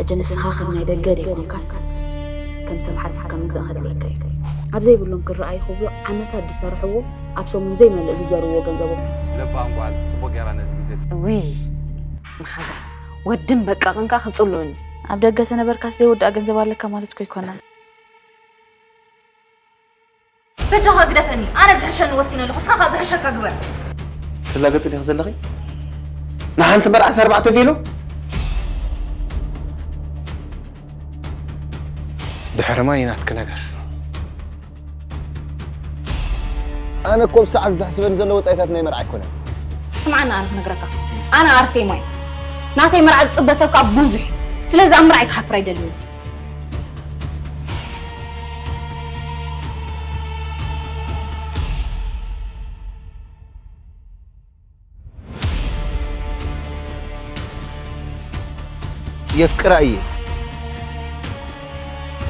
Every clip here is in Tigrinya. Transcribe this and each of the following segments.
ሕጂ ንስኻ ከም ናይ ደገ ደይኮንካስ፣ ከም ሰብ ሓሲብካ ምግዛእ ከድልየካ እዩ። ኣብ ዘይብሎም ክረኣዩ ክብሉ ዓመታት ዝሰርሕዎ፣ ኣብ ሰሙን ዘይመልእ ዝዘርዎ ገንዘቦም። ለባም ጓል ጽቡቅ ጌራ ነዚ ግዜ ውይ መሓዛ ወድን በቃ ቅንካ ክጽልኡኒ። ኣብ ደገ ተነበርካስ ዘይወዳእ ገንዘብ ኣለካ ማለት እኮ ኣይኮነን። በጃኻ ግደፈኒ፣ ኣነ ዝሕሸኒ ወሲነ ኣለኹ፣ ንስኻ ከኣ ዝሕሸካ ግበር። ትላገጽ ዲኺ ዘለኺ? ንሓንቲ መርዓስ ኣርባዕተ ቬሎ? ድሕሪ ማይ ናትኪ ነገር። ኣነ እኮ ብሰዓት ዘሕስበኒ ዘሎ ወጻኢታት ናይ መርዓ ኣይኮነን። ስምዓኒ ኣነ ክነግረካ፣ ኣነ ኣርሴማ እየ። ናተይ መርዓ ዝጽበ ሰብ ከኣ ብዙሕ እዩ። ስለዚ ኣብ ምርዓይ ክሓፍር ኣይደልን። የፍቅራ እየ።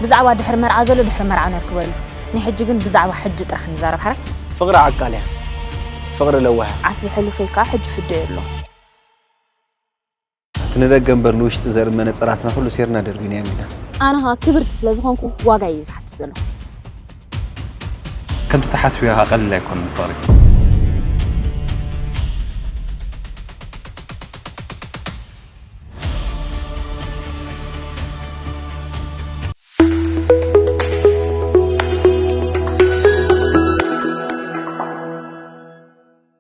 ብዛዕባ ድሕሪ መርዓ ዘሎ ድሕሪ መርዓ ነርክበሉ። ናይ ሕጂ ግን ብዛዕባ ሕጂ ጥራሕ ንዛረብ ሓራይ። ፍቕሪ ዓቃል እያ። ፍቕሪ ለዋህ። ዓስቢ ሕሉፈይ ከኣ ሕጂ ፍደ የሎ። እቲ ንደገ እምበር ንውሽጢ ዘርኢ መነጽራትና ኩሉ ሴርና ደርቢናዮም ኢና። ኣነ ከኣ ክብርቲ ስለ ዝኾንኩ ዋጋ እዩ ዝሓትት ዘሎ። ከምቲ ተሓስብዮ ከኣ ቀሊል ኣይኮነን ፍቕሪ።